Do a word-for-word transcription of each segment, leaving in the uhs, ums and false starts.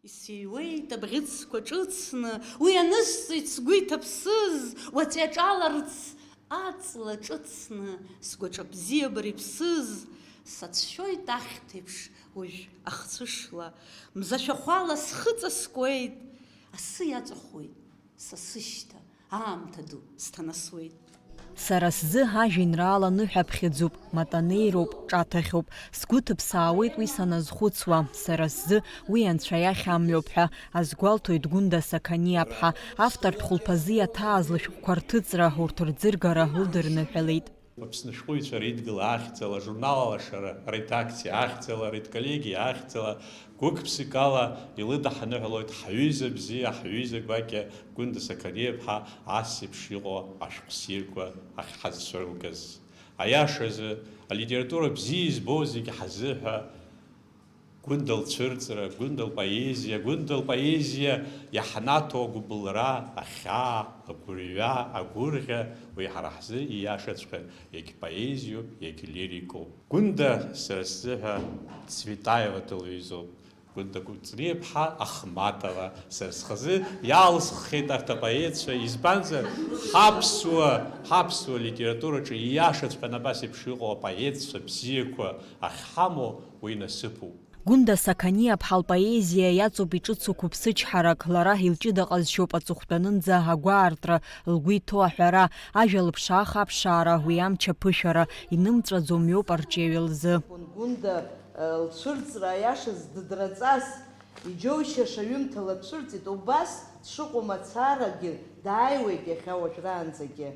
Исыҩуеит абӷьыцқәа ҿыцны, уи анысҵеит сгәы иҭаԥсыз, уаҵәы иаҿаларц аҵла ҿыцны, сгәаҿы абзиабара иԥсыз, сацәшәоит ахьҭеиԥш уажә ахцәышла, мза шәахәала схы ҵаскуеит, асы иаҵәахуеит са сышьҭа, аамҭа ду сҭанасуеит. Сара сзы ажәеинраала ныҳәаԥхьыӡуп, матанеироуп, ҿаҭахьуп. Сгәы ҭыԥсаауеит уи саназхәыцуа. Сара сзы уи Анцәа иахь амҩоуп ҳәа азгәалҭоит Гәында Сақаниаԥҳа. Автортә хәылԥазы иаҭааз лышәҟәқәа рҭыҵра, урҭ рӡыргара лыдырныҳәалеит. Аԥсны ашәҟәыҩҩцәа реидгыла ахьӡала, ажурнал Алашара аредакциа ахьӡала, аредколлегиа ахьӡала, гәык-ԥсыкала илыдаҳныҳәалоит ҳҩыза бзиа, ҳҩыза гәакьа Гәында Сақаниаԥҳа, ас еиԥш иҟоу ашәҟәы ссирқәа ахьҳазцәырылгаз. Аиашазы, алитература бзиа избо зегьы ҳазыҳәа, Гәында лцәырҵра, Гәында лпоезиа, Гәында лпоезиа иаҳнаҭо агәыбылра, ахьаа, агәырҩа, агәырӷьа, уи ҳара ҳзы ииашаҵәҟьа иагьпоезиоуп, иагьлирикоуп. Гәында сара сзыҳәа Цветаева дылҩызоуп. Гәында Кәыҵниаԥҳа Ахматова сара схазы иаалысххьеит арҭ апоетцәа, избанзар, ҳаԥсуа, ҳаԥсуа литератураҿы ииашаҵәҟьаны абас еиԥш иҟоу апоетцәа бзиақәа ахьҳамоу уи насыԥуп. Гәында Сақаниаԥҳа лпоезиа иаҵоуп иҿыцу қәыԥсычҳарак, лара илҷыда ҟазшьоуп аҵыхәтәанынӡа агәаартра, лгәы иҭоу аҳәара, ажәа лыԥшаах аԥшаара, уи амч аԥышәара, инымҵәаӡо мҩоуп арҿиаҩы лзы. Гәында, э, лцәырҵра, аиашаз, дыдраҵас, иџьоушьаша ҩымҭала дцәырҵит, убас дшыҟоу мацарагьы дааиуеит иахьа уажәраанӡагьы.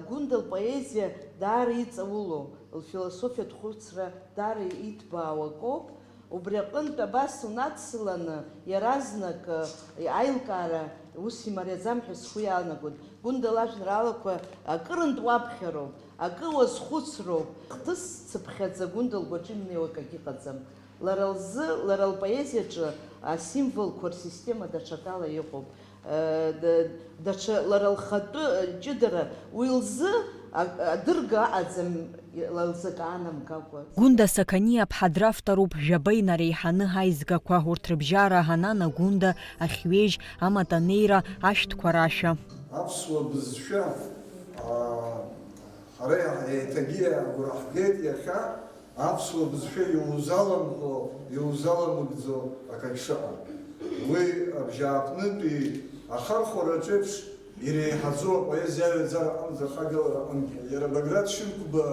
Гәында лпоезиа даара иҵаулоу, лфилософиатә хәыцра даара иҭбаау акоуп. Убри аҟынтә абас унадсыланы, иаразнак аилкаара ус имариаӡам ҳәа сгәы иаанагоит. Гәында лажәеинраалақәа акырынтә уаԥхьароуп, акы уазхәыцроуп. Хҭыс цыԥхьаӡа Гәында лгәаҿы имнеиуа акагьы ыҟаӡам. Лара лзы, лара лпоезиаҿы асимволқәа рсистема даҽакала иҟоуп. Э, д-, даҽа лара лхатәы, э, ҷыдара уи лзы а-, адырга аҟаӡам, ла лзы акы аанамгакәа. Гәында Сақаниаԥҳа дравторуп жәаба инареиҳаны аизгақәа, урҭ рыбжьара Анана Гәында, Ахьҩежь, Аматанеира, Ашәҭқәа рашәа. Аԥсуа бызшәа, аа, ҳара еиҳа-, еиҭагьы агәра ҳгеит иахьа, аԥсуа бызшәа иузаламҳәо, иузаламыгӡо акагь шыҟам. Уи абжьааԥнытәи ахархәараҿ еиԥш иреиҳаӡоу апоезиа аҩаӡара аҟынӡа ахагылара аҟынгьы. Иара Баграт Шьынқәба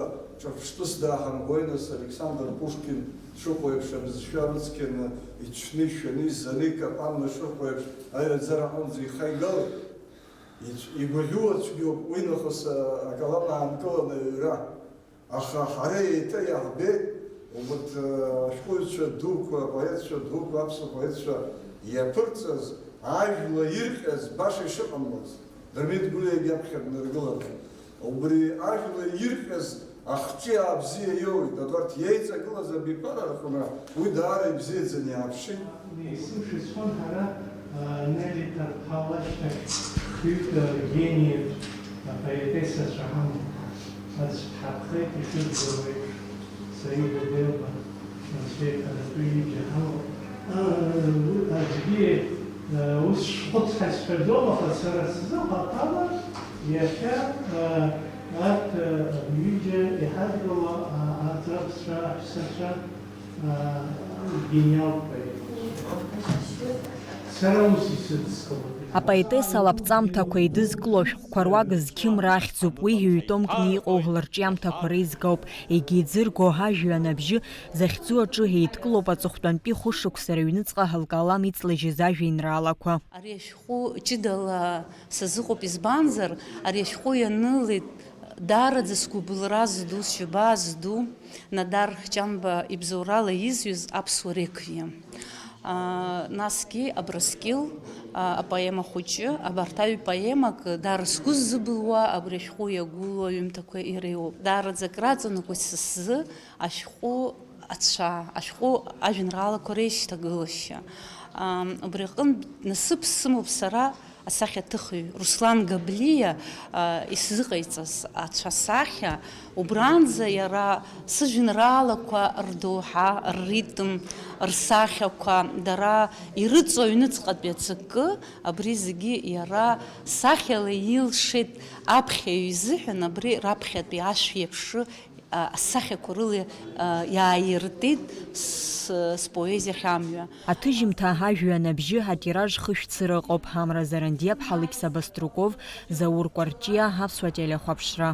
ҿырԥштәыс дааҳамгои, нас, Александр Пушкин дшыҟоу еиԥш абызшәа рыцқьаны, ицәны, ишәаны, иззаны, икапанны шыҟоу еиԥш аҩаӡара аҟынӡа ихаигалеит. Ицә-, игәаӷьуа цәгьоуп уи нахыс, а, акалам аанкыланы аҩра. Аха ҳара еиҭа иаҳбеит, убарҭ, э, ашәҟәыҩҩцәа дуқәа, апоетцәа дуқәа, аԥсуа поетцәа иаԥырҵаз, ажәла ирҟьаз баша ишыҟамлаз, Дырмит Гәлиагьы аԥхьа днаргыланы. Убри ажәла ирҟьаз ахҿиаа бзиа иоуит, абарҭ иеиҵагылаз абиԥара рҟны уи даара ибзиаӡаны иааԥшит. Есымша ицон ҳара, а, Нели Ҭарԥҳа лашьҭахь хҩык, а, гениатә апоетессацәа ҳамоуп. Аӡә дҳаԥхеит, ишыжәдыруа еиԥш, Саида Делба, анцәа иҳаратәы ҩыџьа ҳамоуп. А, аӡәгьы, а, ус шәхәыц ҳазҳәаӡом, аха сара сзы хаҭала иахьа, а, арҭ, а, ҩыџьа иҳадгыло, а, арҵаҩцәа, аҳәсацәа, Гениалтә поет. Сара ус исыдыскылоит. Апоетесса лаԥҵамҭақәа еидызкыло ашәҟәқәа руак зқьымра ахьӡуп, уи ҩ-томкны иҟоу лырҿиамҭақәа реизгоуп, егьа иӡырго ажәҩан абжьы захьӡу аҿы еидкылоуп аҵыхәтәантәи хәышықәса рыҩныҵҟа лкалам иҵлыжьыз ажәеинраалақәа. Ари ашәҟәы ҷыдала сазыҟоуп, избанзар, ари ашәҟәы ианылеит даараӡа сгәыбылра зду, сжьабаа зду, Надар Ҷанба ибзоурала изҩыз аԥсуа реквием. Аа, насгьы Абрыскьыл, аа, апоема хәыҷы, абарҭ аҩ поемак даара сгәы ззыбылуа, абри ашәҟәы иагәылоу аҩымҭақәа иреиуоуп. Даараӡа акраҵанакуеит са сзы ашәҟәы ацәа, ашәҟәы ажәеинраалақәа реишьҭагылашьа. Ам, убри аҟынтә насыԥ сымоуп сара Асахьаҭыхҩы Руслан Габлиа, а, исзыҟаиҵаз ацәасахьа, убранӡа иара сыжәеинраалақәа рдоуҳа, рритм, рсахьақәа, дара ирыҵоу аҩныҵҟатәи аҵакы, абри зегьы иара сахьала илшеит аԥхьаҩ изыҳәан, абри раԥхьатәи ашәеиԥшы, а, асахьақәа рыла, а, иааиртит с-, споезиахь амҩа. Аҭыжьымҭа ажәҩан абжьы атираж хышәцыра ыҟоуп. Амра Зарандиаԥҳа, Алықьса Баструков, Заур Кәарҷиа, Аԥсуа телехәаԥшра.